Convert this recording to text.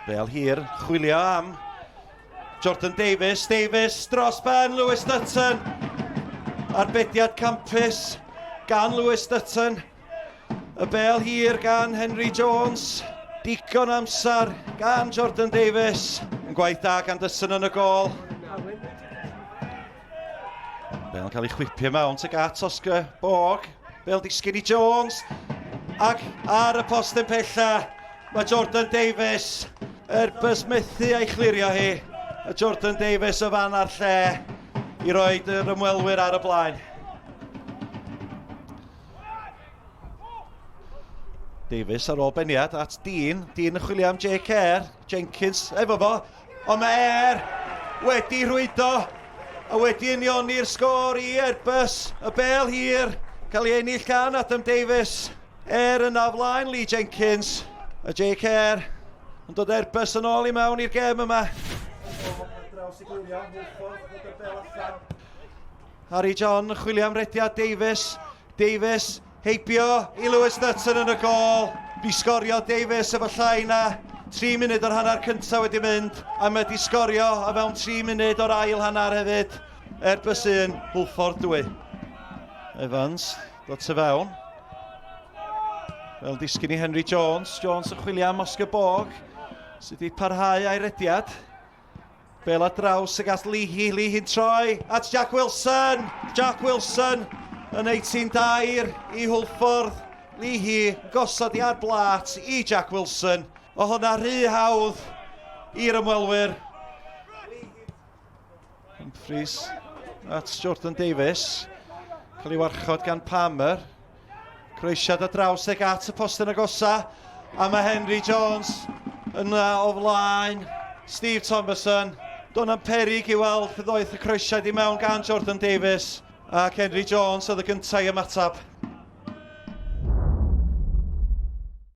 Bel hir, chwilio am Jordan Davies, Davies dros ben Lewis Dutton. Arbediad campus gan Lewis Dutton. Y bel hir gan Henry Jones. Digon amser gan Jordan Davies. Yn gwaith da gan Dutton yn y gol. Bel yn cael ei chwipio mewn tuag at Oscar Borg. Bel disgyn i Jones. Ac ar y post yn pella, mae Jordan Davies. Airbus methu a'i chlirio hi. A Jordan Davies y fan a'r lle i roi yr ymwelwyr ar y blaen. Davies ar ôl beniad at Dean. Dean yn chwilio am Jake Eyre. Jenkins efo fo. Ond mae Eyre wedi rhwydo a wedi unioni'r sgôr i Airbus. Y bel hir cael ei ennill gan Adam Davies. Eyre yna flaen Lee Jenkins. A Jake Eyre yn dod Airbus yn ôl i mewn i'r gêm yma. Harry John yn chwilio am rediad Davies. Davies heibio i Lewis Dutton yn y gôl. Di sgorio Davies efo llai na 3 munud o'r hanner cyntaf wedi mynd a mae di sgorio o fewn 3 munud o'r ail hanner hefyd. Airbus 1, Hwlffordd 2. Evans, dod tu fewn. Fel disgyn i Henry Jones. Jones yn chwilio am Oscar Borg sydd wedi parhau a'i rediad. Bel ar draws y gall Leahy, Leahy'n troi at Jack Wilson. Jack Wilson yn ei ti'n dair i Hwlffordd. Leahy gosod i ar blat i Jack Wilson. O hwnna rhy hawdd i'r ymwelwyr. Humphreys at Jordan Davies. Cael ei warchod gan Palmer. Croesiad ar draws ag at y postyn agosa. A mae Henry Jones yna o flaen Steve Thomason. Do'n am perig i weld ddoeth y croesiad i mewn gan Jordan Davies. Ac Henry Jones oedd y gyntaf i ymateb.